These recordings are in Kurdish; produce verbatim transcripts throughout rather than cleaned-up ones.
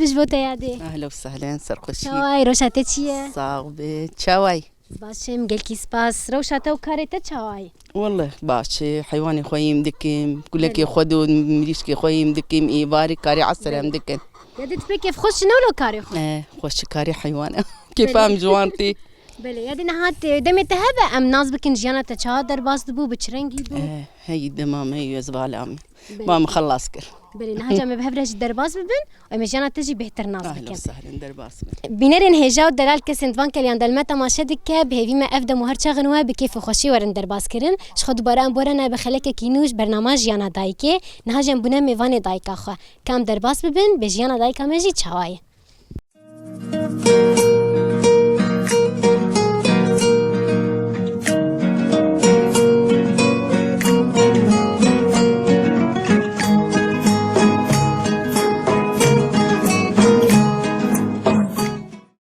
Tij bo te yadê. Ehla û sehlen, serxweşî. Çaway, roşa te çi ye? Sax be. Çaway? Baş im, gelkî spas. Rewşa te û karê te çaway? Wele baş e, heywanê xwe yêm dikim, gulekê Belê. xwe do mirîşkê xwe yêm dikim, êvarê karê esir em Belê. dikin. Ya dê tu pê kêfxweş ji newlo karê xwe? Eh, xweş karê heywan e. Kêfa Belê. em ji wan tê. Belê, ya dê niha te, demê te hebe em nas bikin jiyana te çawa derbas dibû, bi çi rengî bû? Eh, hey dema me yê ez vala me. Belê. Ma min xelas kir. Belê, niha ca me bi hev re jî derbas bibin, em ê jiyana te jî bêhtir nas Ehlen bikin. sehlen, derbas bin. Bînerên hêja û delal kesên di van keliyan de li me temaşe dike, bi hêvî me ev dem û her çaxin we bi kêf û xweşî werin derbas kirin. Ji xwe dubare em borene bi xelekekî nû ji bernama Jiyana Dayikê. Niha jî em bûne mêvanê dayika xwe. Ka em derbas bibin, bê jiyana dayika me jî çawa ye?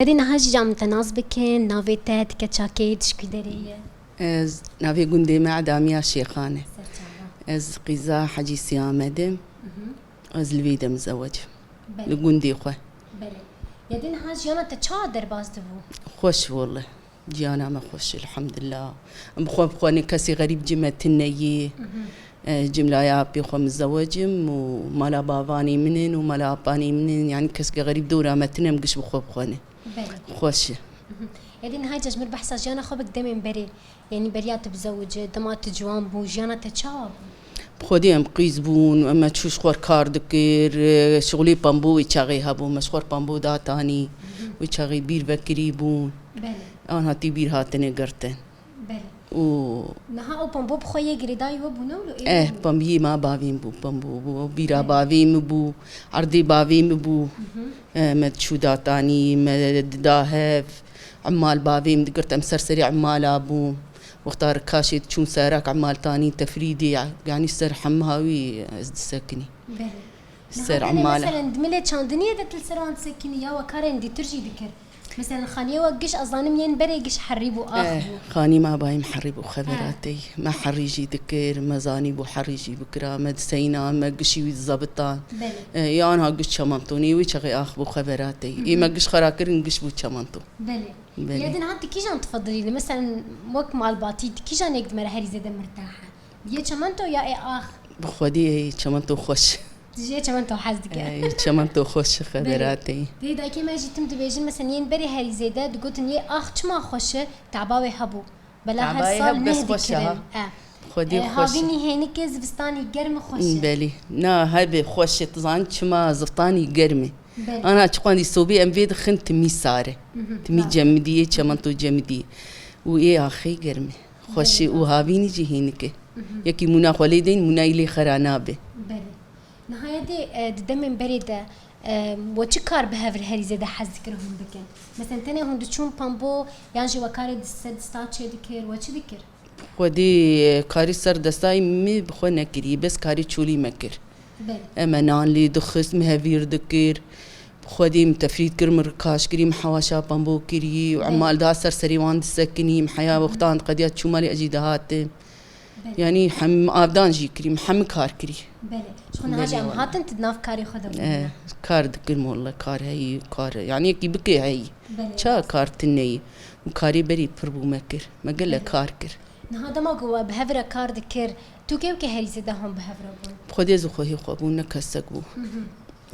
Erê niha jî cam te nas bikin, navê te, ti keça kê, tu ji kî derê yî? Ez, navê gundê me Edamiya Şêxan e. Serçava. Ez qîza Hecî Sî Amed im. Mhm. Ez li vê de mizewec im. Belê. Li gundê xwe. Belê. Ya dê niha jiyana te çawa derbas dibû? Xweş wele. Jiyana me xweş, elhamdulillah. Em bi xwe bi xwe ne kesê xerîb cî me tune yî. Mhm. E, cimlaya apê xwe mizewec im û mala bavanê min in û mala apanê min in. Yanî kesekê xerîb dora me tune, em giş bi xwe bi xwe ne. Belê. Xweş e. Mhm. Ya dê niha ca ji min behsa jiyana xwe bik demên berê. Yanî beriya tu bizewicî, dema tu ciwan bû, jiyana te çawa bû? Bi xwedê em qîz bûn, em me çû ji xwe kar dikir, e, şixulê pembo wê çaxê hebû, me ji xwe pembo datanî, Mhm. wê çaxê bîr vekirî bûn. Belê. An hatî bîr hatine girtin. Belê. Û Niha ew pembo bi xwe yê girêdayî we bûne wilo ê Eh, bû? pembiyê ma bavê min bû, pembo bû, bîra Belê. bavê min bû, erdê bavê min bû. Mhm. Eh, me çû datanî, me dida hev, emal bavê min digirt, em ser serê emala bûn. Wexta rikaşê diçûn serak emal tanî tefrîdê, yanî ser hemha wî ez disekinî. Belê. Ser Niha tenê emala. Meselen di milê çandiniyê de tu li ser wan disekinî ya we karên dîtir jî dikir? Meselen xaniyê we giş, ez zanim yên berê giş herî bû, ax Eh, bû. Xanî ma bayî min herî bû xevera He. tey. Me herî jî dikir, me zanî bû herî jî bikira, me diseyna, me gişî wî dizebitan. Belê. Eh, ya anha giş çementonê wî çaxê ax bû xevera tey. Ê Hı hı. me giş xera kirin giş bû çemento. Belê. Belê. Ya din ha tu kîjan difedilînî? Meselen wek malbatî tu kîjan yek di me re herî zêde mirtah e? Yê çemento ya ê ax? Bi xwedî ê çemento xweş. Tu jê çemento hez dike. Ê çemento xweş Belê. xeberatê. Dê dayikê me jî tim dibêjin, meselen yên berê herî zêde digotin yê ax çima xweş e? Taba wê hebû. Bela her Taba yê sal heb neh bes xweş e dikirin. ha. E. Xwedî E, xweş e. Havînî hênikê zivistanî germ e xweş e. Belê. Na hebe xweş e, tu zanî çima zivistanî germ e. Belê. Ana çiqandî sobê em vê dixin timî sar e. Mhm, Timî ha. cemidiyê, çemento cemidiyê. Û ê axê germ e. Xweş e Belê, û ha. havînî jî hênik e. Mhm. Yekî mûna xwe lê deyn, mûnayî lê xera nabe. Belê. Niha ya dê, e, di demên berê de, e, we çi kar bi hev re herî zêde hez dikir hûn bikin? Meselen tenê hûn diçûn pambo yan jî we karê di ser dista çêdikir, we çi dikir? Xwedî, e, karî ser destayî min bi xwe nekirî, bes karî çolî me kir. Belê. Em me nan lê dixist, me hevîr dikir. Bi xwedî min tefrît kir, min rikaş kirî, min hewaşa pambo kirî û Belê. emal daha ser serê wan disekinî, min heya Hı hı. wextan diqediya çû malê ez jî dihatim. Belê. Yanî hem avdan jî kirî, min hemî kar kirî. Belê. Ji xwe niha Belê jî em wele. hatin tu di nav karê xwe de bûne. Eh, kar dikim wele, kar heyî, kar, yanî yekî bike heyî. Belê, Ça rast. kar tune yî? Û karê berî pir bû me kir. Me gelek Belê. kar kir. Niha dema ku we bi hev re kar dikir, tu kê û kê herî zêde hûn bi hev re bûn? Xwedê zixwehî xwe bû, ne kesek bû. Hı hı.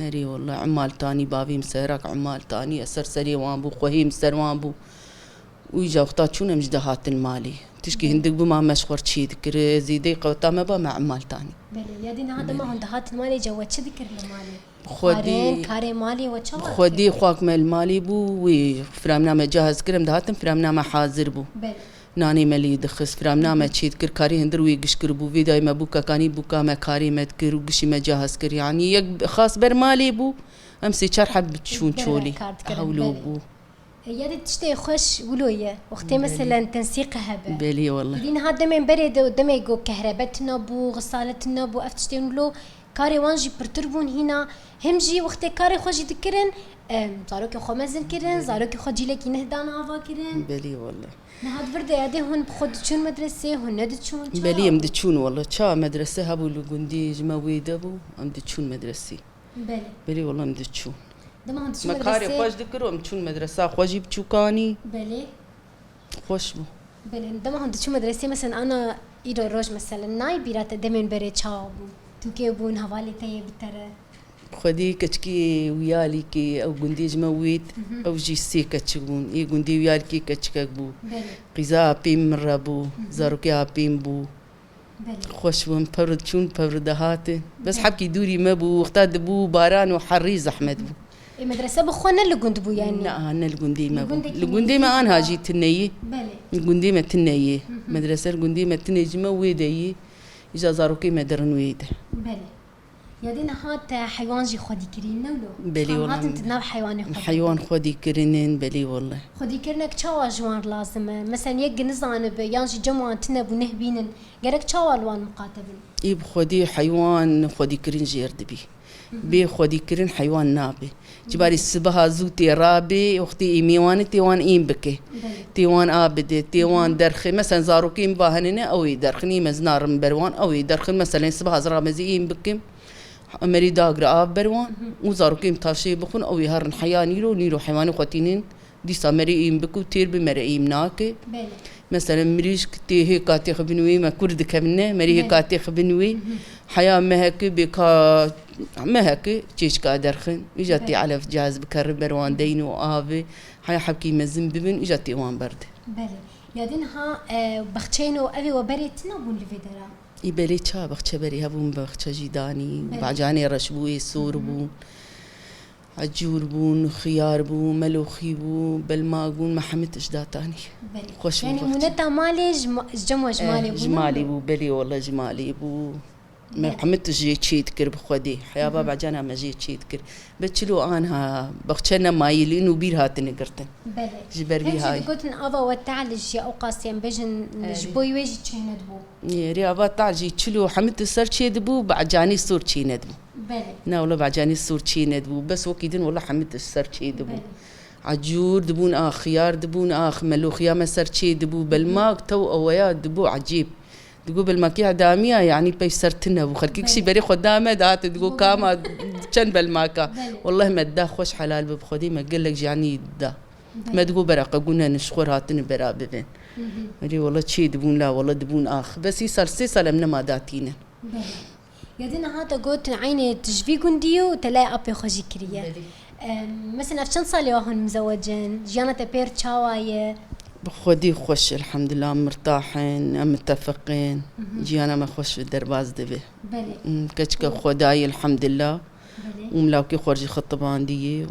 Erê wele, emal tanî, bavê min serak emal tanî, ez ser serê wan bû, xwehê min ser wan bû. Û îca wexta çûn em ji de hatin malê. Tişkî Hı. hindik bû ma me ji xwe çê dikir, zêdeyî qeweta me ba me emal tanî. Belê, ya dê niha dema Belê. hûn dihatin malê ca we çi dikir li malê? Xwedî Xwarin, karê malê we çawa Xwedî dikir? xwak me li malê bû, wê firamna me cihaz kir, em dihatin firamna me hazir bû. Belê. Nanê me lê dixist, firamna me Hı hı. çê dikir, karê hindir wê giş kiribû, vê dayê me bûka kanî bûka me karê me dikir û gişî me cihaz kir. Yanî yek xas ber malê bû, em sê çar heb çûn Ber çolê. kar dikirin, Hewlo belê. bû. E, ya dê tiştê xweş wilo ye. Wextê Belê. meselen tensîqe hebe. Belê wele. Dî niha demên berê de û demê ku kehrebe tune bû, xisale tune bû, ev tiştên wilo karê wan jî pirtir bûn hîna. Him jî wextê karê xwe jî dikirin, em, zarokê xwe mezin kirin, Belê. zarokê xwe cîlekî neh dan ava kirin. Belê wele. Niha di vir de ya dê hûn bi xwe diçûn medresê, hûn nediçûn, ça Belê em bû? diçûn wele. Ça medrese hebû li gundî ji me wê de bû, em diçûn medresê. Belê. Belê wele em diçûn. Dema hûn diçûn Me karê medresê xweş dikir û em çûn medresa xwe jî biçûkanî. Belê. Xweş bû. Belê, dema hûn diçûn medresê, mesela ana îro roj, mesela nayê bîra te demên berê çawa bûn? Tu kê bûn, hevalê te yê bi te re? Xwedî keçikê wiyalîkê ew gundê ji me wêt, Mhm. ew jî sê keçik bûn. Ê gundê wiyalîkê keçikek bû. Belê. Qîza apê min re bû, Mhm. zarokê apê min bû. Belê. Xweş bûn, pevr diçûn, pevr dihatin. Bes Belê. hebkî dûrî me bû, wexta dibû baran û herî zehmet bû. Ê, medrese bi xwe ne li gund bû yani? Na, ne li gundê me Li bû. gundekî Li gundê me nêzîk anha bû. jî tune ye. Belê. Li gundê me tune ye. Hı hı. Medrese li gundê me tune ji me wê de ye. Îja zarokê me dirin wê de. Belê. Ya dê niha te heywan jî xwedî kirîn, ne wilo? Belê, Em wela hatin em tu nav heywanê xwedî heywan kirîn. xwedî kirinin, belê wela. Xwedîkirinek çawa ji wan lazim e? Mesela yek nizanibe yan jî cem wan tine bû neh bînin, gerek çawa li wan miqate bin? Ê bi xwedî heywan xwedîkirin jêr dibî. Hı hı. Bê xwedîkirin heywan nabe. Cibarî Belê. sibeha zû tê rabê, wextê ê mêwanê tê wan ên bike. Belê. Tê wan a bide, tê wan Hı hı. derxê. Mesela zarokê min va henine, ew ê derxin, ê mezin a rin ber wan, ew ê derxin. Mesela sibeha ziramezî ên bikim. Merî dagre av ber wan Mhm. û zarokên taşê bixwin, ew ê herin heya nîro, nîro heywanê xwe tînin, dîsa merê êm bik û têr bi mere êm nake. Belê. Meselen, mirîşk tê hêka têxibin wê, me kur dikevine, merî Belê. hêka têxibin wê, Mhm. heya meheke bêka meheke çêçka derxin, îja tê Belê. elef cihaz bikerin ber wan deyn û avê, heya hebkî mezin bibin, îja tê wan berde. Belê. Ya din ha, e, baxçeyên û evê we berê tine bûn li vê dera? Î belê ça baxçe berî hebûn, baxçe jî danî, Belê. bacanê reş bû, ê sor Hı hı. bû, ecûr bûn, xiyar bû, meloxî bû, belmak bûn, me hemî tişt datanî. Belê. Xweş bû Yani baxçe. mûneta malê ji ma-, ji cem we ji Eh, malê bû, ji ne malê wilo? bû, belê wele ji malê bû. Me Belê. hemî tişt jê çê dikir bi xwedê. Heya Hı hı. babacana me jê çê dikir. Be çilo anha baxçe nemayî li û bîr hatine girtin. Belê. Ji ber vî Hemşî hay. digotin ava we tehl ji ew qasî em bêjin Erê. ji bo wê jî çê nedibû. Erê, ava tehl jî çilo hemî tu ser çê dibû, bacanî sor çê nedibû. Belê. Na wele bacanî sor çê nedibû. Bes wekî din wele hemî tu ser çê dibû. Belê. Ecûr dibûn a, xiyar dibûn a, meloxiya me ser çê dibû. Belmak tew eweya dibû ecêb. Digo belmakî edamiya, yanî pey ser tune bû. Xelkî kişî Belê. berê xwe da me, dihate digo Digo kama çend belmaka. Belê. Welleh me da xweş helal bi xwedî me gelek jî yanî da. Belê. Me digo bera qegûne ji xwe hatine bera bibin. Hı hı. Erê welleh çê dibûn la, welleh dibûn ax. Bes î sal, sê sal em nema datîne. Belê. Ya din niha te got eynê tu ji vî gundî yî û te lay apê xwe jî kiriye. Belê. Em, mesela ev çend salê wa hûn mizewecin? Jiyana te pêr çawa ye? Bi xwedî xweş, elhamdulillah, mirtah in, em mitefiq in. Mhm. Jiyana me xweş bi derbas dibe. Belê. Hmm, keçika Û xwedayî, elhamdulillah. Belê. Û milawkê xwe jî xitibandiyê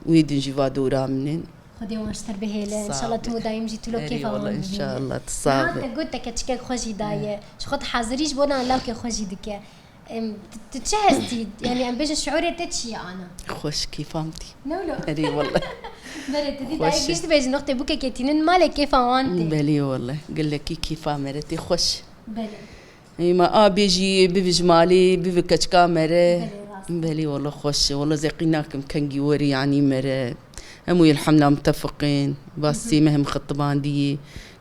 û wê din jî va dora min in. Xwedê wan ji te bihêle. Sağ İnşallah ol. Tüm û daîm jî tu lo Erê kêfa wala, wan bibî. İnşallah. Tu sağ Niha be. Te got te keçikek xwe jî daye. Ji xwe tu hazirî ji bona lawkê xwe jî dike. Em, tu, tu çi hestî? Yani em bêjin şiûrê te çi ye ana? Xweş kêfa min tî. Ne wilo? Erê wala. Berê tu dî Xweş dayê e. Giş dibêjin noqtê bûkekê tînin malê kêfa wan tê. Belê wala. Gelekî kêfa me re tê xweş. Belê. Ê, ma a bêjî, bivî ji malê, bivî keçika me re. Belê, rast. Belê, wele xweş e. Wele zeqî nakim kengî werî, yanî me re. Hemû elhamdulillah mitefiqên. Hı hı. Basî me hem xitibandiyê.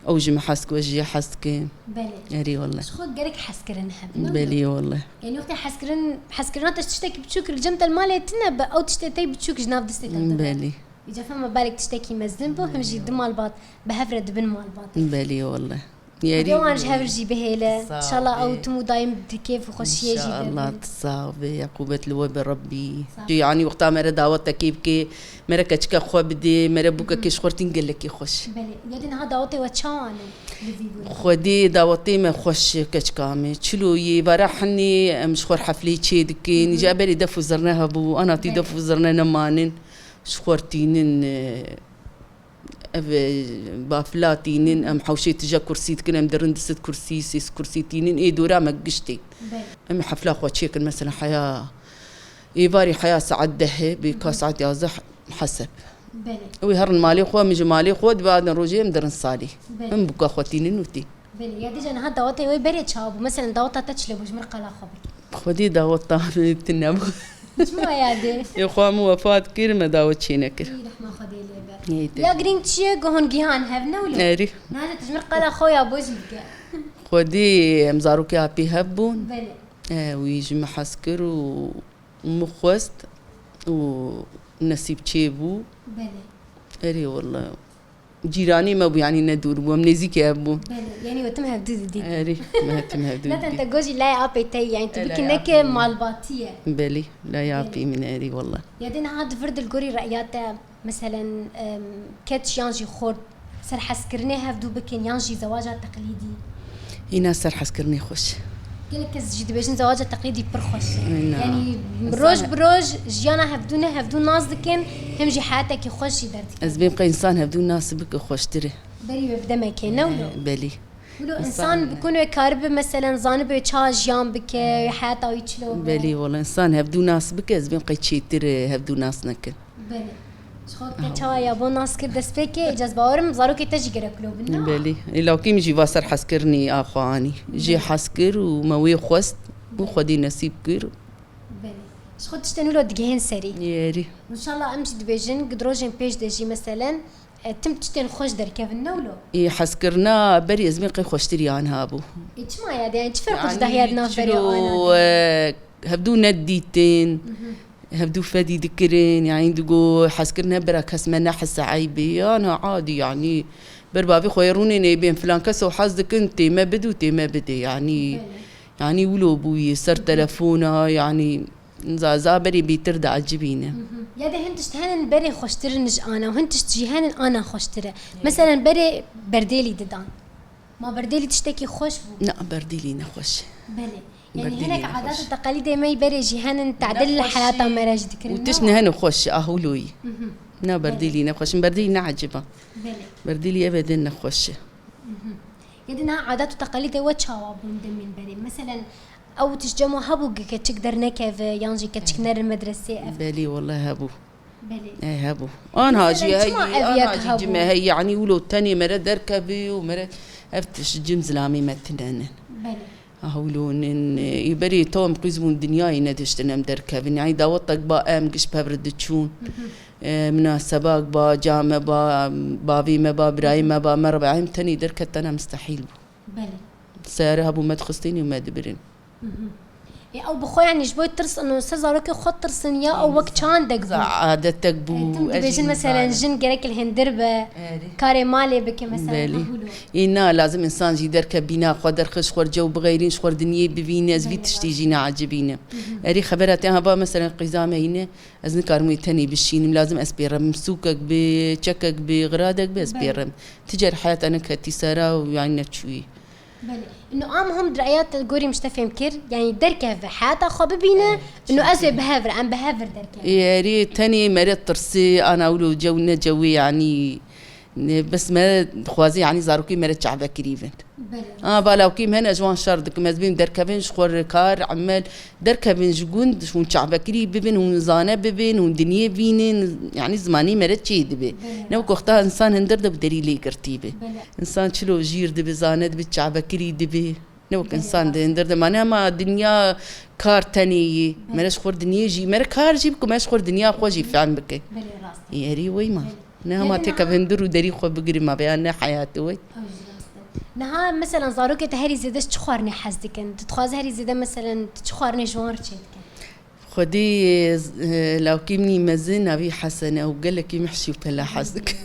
Ew ji me hez ku, ez jê hez dikim. Belê. Erê, wele. Ji xwe gerek hezkirin hebe, ne? Belê, wele. Yani wextê hezkirin, hezkirina te ji tiştekî biçûk li cem te li malê tine be, ew tiştê te biçûk ji nav distê te dibe. Belê. Îca fema balek tiştekî mezin bû, him jî Belê, du wele. malbat bi hev re dibin malbat. Belê, wele. Xwedê wan ji hev jî bihêle. Sağ İnşallah ew be. Tim û daîm di kêf û xweşiyê jî İnşallah, bibin. Sağ be, ya qûbet li we be Rebbî. Sağ be. Yanî wexta me re dawetekê bike, me re keçika xwe bidê, me re bûkekê Hı hı. ji xwe re tîn gelekî xweş. Belê. Ya dê niha dawetê we çawa ne? Li vî gundî. Xwedê dawetê me xweş keçika me. Çilo yê vara henê em ji xwe re heflê çê dikin. Hı hı. Îca berê def û zirne hebû, ana tî Belê. def û zirne nemanin. Ji xwe re tînin, e, Ev, e, bafila tînin, em hewşê tije kursî dikin, em dirin du sed kursî, sê sed kursî tînin, ê dora me giştê. Belê. Em hefla xwe çêkin, mesela heya êvarî heya saet dehê, bê ka Hı hı. saet yazdeh heseb. Belê. Ew ê herin malê xwe, min ji malê xwe, dibe adin rojê em dirin salê. Belê. Em bûka xwe tînin û tî. Belê, ya dîca niha dawetê wê berê çawa bû? Mesela daweta te çi lê bû, ji mir qala xwe bike? Xwedî daweta tune bû. Çima ya dê? Ê xwe min wefat kir, me dawet çê nekir. Ey, rehma Xwedê lê be. Ey, te- Ya girîng çi ye, ku hûn gihan hev ne wilo? Erî. Niha tu ji mir qala xwe ya bo jî bike. Xwedî em zarokê apî hev bûn. Belê. E, wî ji min hez kir û min xwest û Nesîb çêbû. Belê. Erê wele. Cîranê me bû, yanî ne dûr bû, em nêzîkê hev bûn. Belê, yanî we tim hevdû didît. Erê, me tim hevdû didît. Zaten te got jî layê apê te ye, yanî tu bikî neke malbatî ye. Belê, layê apê min erê wele. Ya dê niha di vir de li gorî reya te, meselen, em, keç yan jî xort, serhezkirinê hevdû bikin yan jî zewaca teqlîdî? Îna serhezkirinê xweş. Gelek kes jî dibêjin zewaca teqlîdî pir xweş e. Îna. Yanî roj bi roj jiyana hevdû ne, hevdû nas dikin, hem jî heyatekî xweş jî derdikin. Ez bêm qey însan hevdû nas bike xweştir e. Berî wê bi demekê, ne wilo? Belî. Wilo însan bi ku wê karibe, meselen, zanibe çawa jiyan bike, heyata wî çilo be. Belî, wele însan hevdû nas bike, ez bêm qey çêtir e, hevdû nas nekin. Belê. Ji xwe te çawa ya bo nas kir destpêkê, îca ez bawerim zarokê te jî gerek wilo bin, ne? Belê. Ê, lawkî min jî va serhezkirinê a xwe anî. Jê hez kir û me wê xwest û Xwedê nesîb kir. Belê. Ji xwe tiştên wilo digihên serî. Yerî. Înşallah em jî dibêjin, di rojên pêş de jî meselen, e, tim tiştên xweş derkevin, ne wilo? Ê, hezkirina berî ez bên qey xweştir ya niha bû. Ê, çima ya de? Yanî çi ferq û cudahiya di nav berê û ana de? Hevdû nedîtin. Hevdû fedî dikirin, yanî digo hezkirin hevbera kes me nehise eybê, ya na adî, yanî ber bavê xwe yê rûnê nêbên, filan kes ew hez dikin, tê me bid û tê me bidê, yanî, yanî wilo bûyî, ser telefona, yanî za, za berê bêtir diecibîne. Ya de hin tişt henin berê xweştir in ji ana, hin tişt jî henin ana xweştir e. Meselen berê berdêlî didan. Ma berdêlî tiştekî xweş bû? Na, berdêlî ne xweş e. Belê. Yanî hinek adat û teqelîdê me yî berê jî henin, tadil li heyata me re jî dikirin. Û tişt ne hene xweş e, ah wilo yî. Na, berdêlî ne xweş in, berdêlî ne eciba. Belê. Berdêlî eve de ne xweş e. Ya di niha adat û teqelîdê we çawa bûn demên berê? Meselen, ew tişt cema hebû ke keçik dernekeve, yan jî keçik nerin medresê ev? Belê, wele hebû. Belê. E, hebû. Anha jî heyî, anha jî cime heyî, yanî wilo tenê mere derkevî û mere ev tişt cim zilamê me tine ne. Belê. Aha, wilo nin, e, ê berê tam qîz bûn dinyayê nediştin em derkevin. Yanî dawetek ba em giş pevr diçûn. E, minasebak ba, ca me ba, bavê me ba, birayê me ba, me re ba, em tenê derketene mistehîl bû. Belê. Seyare hebû me dixistin û me dibirin. Ê, ew bi xwe, yanî ji bo tirs, ino ser zarokê xwe tirsin ya ew wek çandek bû? Adetek bû. Tim dibêjin, meselen, jin gerek li hindir be, karê malê bike, meselen, Belê. Ê, na, lazim însan jî derke bîna xwe derxe, ji xwe cew bixeyrîn, ji xwe dinyê bivîne, ez vî tiştî jî neecibîne. Erê, xebera te heba, meselen, qîza me yîne, ez nikarim wê tenê bişînim, lazim ez pê re bim, sûkek bi, çekek bi, xiradek bi, ez pê re bim. Ti cer heyata neketî sera û, yanî, neçûyî. Belê. Ino am him di reya te gorî min ji te fêm kir, yanî derkeve, heyata xwe bibîne, ino ez ê bi hev re, em bi hev re derkevin. Ê, erê, tenê mere tirsê, ana wilo cew ne cewê, yanî, ne, bes me dixwaze, yanî zarokê mere çavbekirî bin. Belê. A, balawkî min hene, ez ji wan şer dikim, ez bêm derkevin, ji xwe re kar, emel, derkevin ji gund, hûn çavbekirî bibin, hûn zane bibin, hûn dinyê bînin, yanî zimanî mere çê dibe. Belê. Ne wek wexta însan hindir de bi derî lê girtî be. Belê. Însan çilo jîr dibe, zane dibe, çavbekirî dibe. Ne wek însan di hindir de mane, hema dinya kar tenê yî. Belê. Mere ji xwe dinyê jî, mere kar jî bike, mere ji xwe dinya xwe jî fehm bike. Belê, rast e. Ê, erê weyma. Belê. Ne hema têke bi hindir û derî xwe bigirî ma veya ne heyatê wê. Ew jî rast e. Niha, meselen, zarokê te herî zêde ji çi xwarinê hez dikin? Tu dixwaze herî zêde, meselen, tu çi xwarinê ji wan re çêdikin? Xwedê, e, lawkê min î mezin navî Hesen e û gelekî mihşî û pela hez dikin.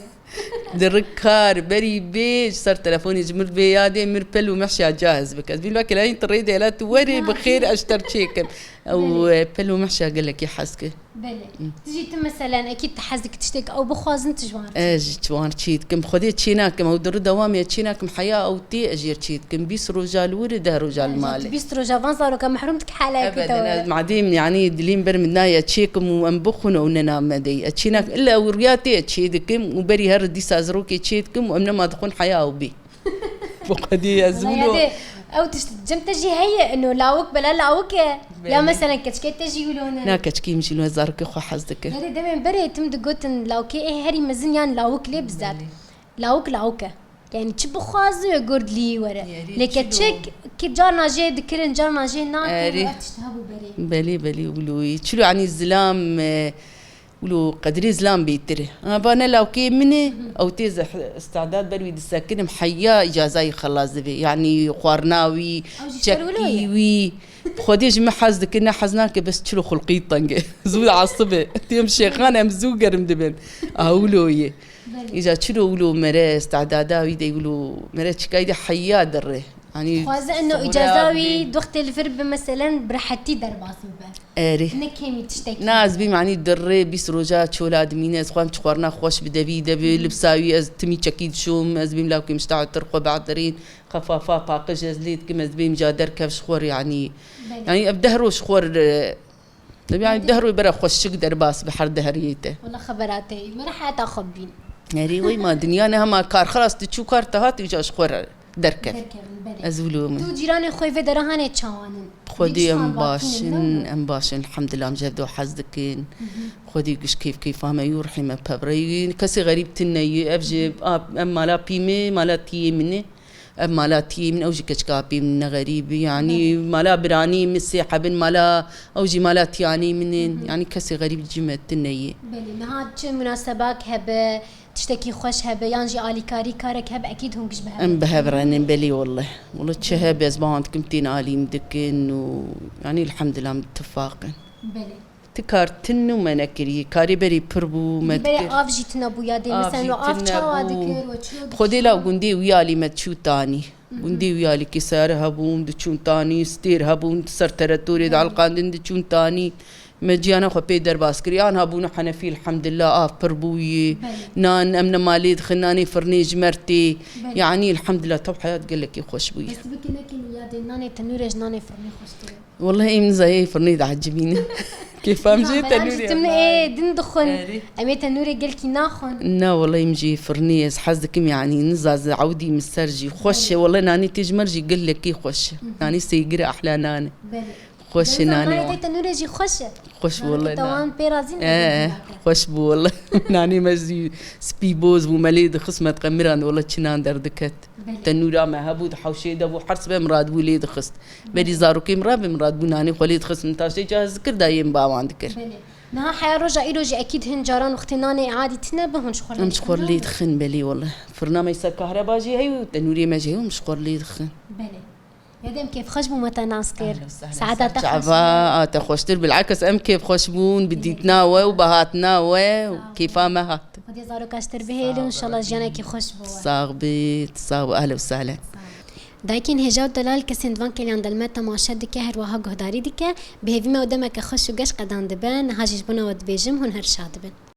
Di rik kar berî bê, ji ser telefonê ji mir bê yadê, mir pel û mihşa cahz bike. Ez bî lawkê layîn tu rê de, la tu werê bi xêr ez ji te re çêkim. Ew, e, pel û mihşa gelekî hez kir. Belê. Hı. Tu jî tu meselen, ekîd tu hez dikî tiştek ew bixwazin, tu ji wan re çê dikî? Ez ji wan re çê dikim. Xwedê çê nakim. Ew di ri dewamê çê nakim. Heya ew tê ez jê re çê dikim. Bîst roja li wir e, deh roja li malê. Bîst roja van zaroka mehrum dike helaya kû te were. Ebeden, ez madem, yanî dilê min ber min nayê çê kim û em bixwin ew ne name dey. Ez çê nakim. Îlla ew riya tê ez çê dikim û berî her dîsa ez rokê çê dikim û em nema dixwin heya ew bê. Bi xwedî ez wilo. Yadê, ew tişt cem te jî heye, ino lawik bela lawik e. Ya belê. Meselen keçikê te jî wilo ne? Na, keçikê min jî wilo, zarokê xwe hez dike. Yadê demên berê tim digotin lawikê ê herî mezin yan lawik lê bizat. Belê. Lawik lawik e. Yanî çi bixwazi wê gor dilî were. Lê keçik ki carna jê dikirin, carna jê nakirin, ev tişt hebû berê. Belê, belê, wilo. Çilo, yanî zilam, e, Wilo qedrê zilam bêtir e. Ha, va ne lawkê min e, ew tê zeh-, istedad ber wî disekinim, heya îcazayî xelas dibe. Yanî xwarina wî, çekî wî, Xwedê ji min hez dike, ne hez nake, bes çilo xulqî teng e. Zû diesibe. Têm şêxan em zû germ dibin. A wilo ye. Belê. Îca çilo wilo mere, istedada wî de wilo mere çikayî de heya dirê. Yanî Dixwaze eno sihura îcaza wî wî. Wextê li vir bi meselen bi rehetî derbas bibe. Erê. Ne kêmî tiştekî. Na ez bîm, yanî dirê bîst roja çola dimîne, ez xwem çi xwarina xweş bi devî de bi, Hı hı. Libsa wî ez timî çekî dişom, ez bîm lawkê miştaetir xwe bedirîn. Xefafa paqij ez lê dikim, ez dibêm ca derkev ji xwe re, yanî, Belê. Yanî ev deh roj ji xwe re, yanî Belê. Deh roj bera xweşik derbas bi her deheriyê te. Wala xebera te yî. Min heta xwe bîn. Erê, wey ma dinya ne hema kar, xelas tu çû kar te hat, îca ji xwe re derkev. Derkevin, belê. Ez wilo min. Tu cîranê xwe vê dera hane çawan in? Xwedî Dî em kiştan baş baş in, in, ne? Em baş in, elhamdulillah, em ji hev de hez dikin. Hı hı. Xwedî giş kêf kêfa me yû, rihê me pevreyî. Kesê xerîb tune yî. Ev ji, Hı hı. A, em mala pî me, mala tiyê min e. Ev mala tiyê min, ew jî keçika apê min ne xerîb, yanî Belê. Mala biranî min sê hebin, mala, ew jî mala tiyanî min in, Hı hı. Yanî kesê xerîb cî me tune ye. Belê, niha çi munasebak hebe, tiştekî xweş hebe, yan jî alîkarî karek hebe, ekîd hûn giş bi hev Em re bi hev re nin, belê wele. Wele çi Belê. Hebe ez bawan dikim tên alî min dikin û, yanî elhamdulillah em tifaq in. Belê. Ti kar tune me nekiriye. Karê berê pir bû, me Dî berê dikir. Av jî tune bû ya dê. Av Mesela jî o av tune çawa bû. Dikir, we çilo Xwedê dikir? La gundê wî alî me diçû tanî. Hı hı. Gundê wî alî kesar hebûn, diçûn tanî, stêr hebûn, ser teretorê Hı. Dielqandin, diçûn tanî. Me ciyana xwe pê derbas kiriye. An hebûn henefî, elhamdulillah, av pir bûye. Belê. Nan, em nema lê dixin, nanê firnê ji me re tê. Belê. Yanî, elhamdulillah, tev heyat gelekî xweş bûye. Bes bikî nekin ya dê nanê tenûrê ji nanê firnê xweştir e. Wallahî em nizayê firnê diecibînin. Kêfa em jê tenûrê. Ê, din dixwin. Erê. Em ê tenûrê gelkî naxwin. Na, wallahî em jê firnê ez hez dikim, yanî niza ez ewdî min ser jî. Xweş e, Belê. Wallahî nanê tê ji me re jî gelekî xweş e. Hı hı. Nanê sêgir e, ehla nan e. Belê. Xweş e Niza nanê nanê wan. Tê tenûrê jî xweş e. Xweş Nanê wallahî tê na. Tawan pê razî ne Ee, gelkî. Xweş bû wallahî. Nanê me jî spî boz bû, me lê dixist, me diqemirand wallahî çinan derdiket. Belê. Tenûra me hebû, di hewşê de bû, her sibe min radibû lê dixist. Berî Belê. Zarokê min rabê min radibû nanê xwe lê dixist, min taştê ca ez dikir dayê min bawan dikir. Belê. Niha heya roja îro jî ekîd hin caran wextê nanê adî tine bi hûn ji xwe Em ji xwe lê dixin, belê wele. Firna me ser kahreba jî heye û tenûrê me jî heye û em ji xwe lê dixin. Belê. Ya dem kêfxweş bû me te nas kir. Ehlen sehlen. Saeta te xweş Çava, bû. A te xweştir. Bilakis em kêfxweş bûn bi Belê. Dîtina we û bi hatina we û Sağ ol. Kêfa me hat. Xwedê zaroka ji te re bihêle û Sağ ol. Înşallah jiyanekî xweş bo we. Sax bî, sax bî, ehlen û sehlen. Sağ ol. Dayikên hêja û delal kesên di van kêliyan de li me temaşe dike, her wiha guhdarî dike. Bi hêvî me û demeke xweş û geş qedan dibe. Niha jî ji bona we dibêjim, hûn her şad bin.